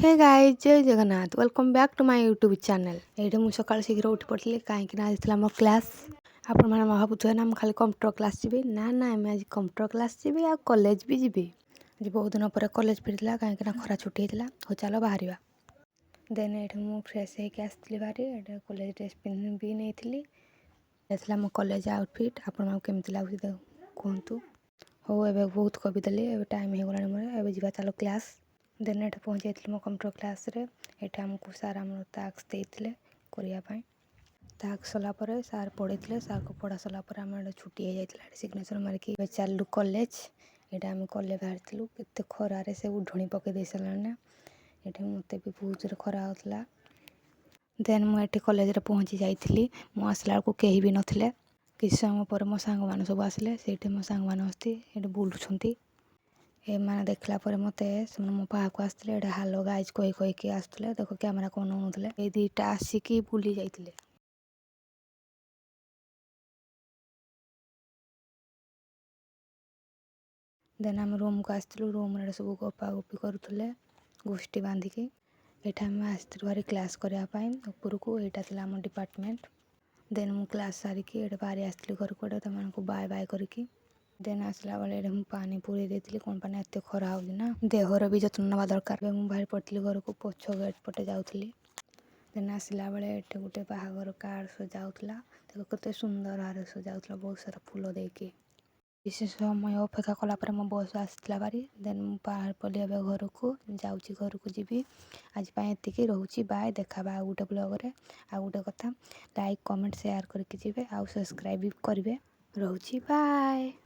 Hey guys, Jay Jagannath. Welcome back to my YouTube channel. ଏଇଠି ମୁଁ ସକାଳୁ ଶୀଘ୍ର ଉଠି ପଡ଼ିଥିଲି, କାହିଁକି ନା ଆଜି ଥିଲା ମୋ କ୍ଲାସ୍। ଆପଣମାନେ ଭାବୁଥିବେ ନା ମୁଁ ଖାଲି କମ୍ପ୍ୟୁଟର କ୍ଲାସ୍ ଯିବି। ନା ନା, ଆମେ ଆଜି କମ୍ପ୍ୟୁଟର କ୍ଲାସ୍ ଯିବି ଆଉ କଲେଜ ବି ଯିବି। ଆଜି ବହୁତ ଦିନ ପରେ କଲେଜ ଫିଟିଥିଲା, କାହିଁକି ନା ଖରା ଛୁଟି ହେଇଥିଲା। ହଉ, ଚାଲ ବାହାରିବା। ଦେନ୍ ଏଇଠି ମୁଁ ଫ୍ରେଶ୍ ହେଇକି ଆସିଥିଲି ଭାରି। ଏଇଟା କଲେଜ ଡ୍ରେସ୍ ପିନ୍ଧି ବି ନେଇଥିଲି। ଏଇଟା ଥିଲା ମୋ କଲେଜ ଆଉଟଫିଟ୍। ଆପଣମାନଙ୍କୁ କେମିତି ଲାଗୁଛି କୁହନ୍ତୁ। ହଉ, ଏବେ ବହୁତ ଗପିଦେଲି। ଏବେ ଟାଇମ୍ ହେଇଗଲାଣି ମୋର, ଏବେ ଯିବା ଚାଲ କ୍ଲାସ୍। ଦେନ୍ ଏଠି ପହଞ୍ଚି ଯାଇଥିଲି ମୋ କମ୍ପ୍ୟୁଟର କ୍ଲାସ୍ରେ। ଏଠି ଆମକୁ ସାର୍ ଆମର ଟାସ୍କ ଦେଇଥିଲେ କରିବା ପାଇଁ। ଟାସ୍କ ସରିଲା ପରେ ସାର୍ ପଢ଼େଇଥିଲେ। ସାର୍ଙ୍କ ପଢ଼ା ସରିଲା ପରେ ଆମର ଏଠି ଛୁଟି ହେଇଯାଇଥିଲା। ଏଠି ସିଗ୍ନେଚର୍ ମାରିକି ଏବେ ଚାଲିଲୁ କଲେଜ। ଏଇଟା ଆମେ କଲେଜ ବାହାରିଥିଲୁ। କେତେ ଖରାରେ ସେ ଉଢ଼ଣି ପକେଇ ଦେଇ ସାରିଲାଣି ନା। ଏଠି ମୋତେ ବି ବହୁତ ଜୋରେ ଖରା ହେଉଥିଲା। ଦେନ୍ ମୁଁ ଏଠି କଲେଜରେ ପହଞ୍ଚି ଯାଇଥିଲି। ମୁଁ ଆସିଲା ବେଳକୁ କେହି ବି ନଥିଲେ। କିଛି ସମୟ ପରେ ମୋ ସାଙ୍ଗମାନେ ସବୁ ଆସିଲେ। ସେଇଠି ମୋ ସାଙ୍ଗମାନେ ବସି ଏଠି ବୁଲୁଛନ୍ତି। ଏମାନେ ଦେଖିଲା ପରେ ମୋତେ, ସେମାନେ ମୋ ପାଖକୁ ଆସିଥିଲେ। ଏଇଟା ହାଲୋ ଗାଇଜ୍ କହି କହିକି ଆସୁଥିଲେ। ଦେଖ, କ୍ୟାମେରା କ'ଣ ନେଉନଥିଲେ। ଏଇ ଦୁଇଟା ଆସିକି ବୁଲି ଯାଇଥିଲେ। ଦେନ୍ ଆମେ ରୁମ୍କୁ ଆସିଥିଲୁ। ରୁମ୍ରେ ସବୁ ଗପା ଗପି କରୁଥିଲେ ଗୋଷ୍ଠୀ ବାନ୍ଧିକି। ଏଇଠି ଆମେ ଆସିଥିଲୁ ଭାରି କ୍ଲାସ୍ କରିବା ପାଇଁ ଉପରକୁ। ଏଇଟା ଥିଲା ଆମ ଡିପାର୍ଟମେଣ୍ଟ। ଦେନ୍ ମୁଁ କ୍ଲାସ୍ ସାରିକି ଏଇଠି ବାହାରି ଆସିଥିଲି ଘରକୁ, ଏଇଟା ସେମାନଙ୍କୁ ବାଏ ବାଏ କରିକି। ଦେନ୍ ଆସିଲା ବେଳେ ଏଇଠି ମୁଁ ପାଣି ପୁରେଇ ଦେଇଥିଲି। କ'ଣ ପାଇଁ ନା ଏତେ ଖରା ହେଉଛି ନା, ଦେହର ବି ଯତ୍ନ ନେବା ଦରକାର। ଏବେ ମୁଁ ବାହାରି ପଡ଼ିଥିଲି ଘରକୁ, ପଛ ଗେଟ୍ ପଟେ ଯାଉଥିଲି। ଦେନ୍ ଆସିଲା ବେଳେ ଏଠି ଗୋଟେ ବାହାଘର କାର୍ଡ଼ ସଜାଉଥିଲା। ଦେଖ, କେତେ ସୁନ୍ଦର ଭାବରେ ସଜାଉଥିଲା, ବହୁତ ସାରା ଫୁଲ ଦେଇକି। କିଛି ସମୟ ଅପେକ୍ଷା କଲା ପରେ ମୋ ବସ୍ ଆସିଥିଲା ଭାରି। ଦେନ୍ ମୁଁ ବାହାରି ପଡ଼ିଲି। ଏବେ ଘରକୁ ଯାଉଛି, ଘରକୁ ଯିବି। ଆଜି ପାଇଁ ଏତିକି ରହୁଛି। ବାଏ, ଦେଖାହେବା ଆଉ ଗୋଟେ ବ୍ଲଗ୍ରେ। ଆଉ ଗୋଟେ କଥା, ଲାଇକ୍, କମେଣ୍ଟ, ସେୟାର କରିକି ଯିବେ ଆଉ ସବସ୍କ୍ରାଇବ୍ ବି କରିବେ। ରହୁଛି, ବାଏ।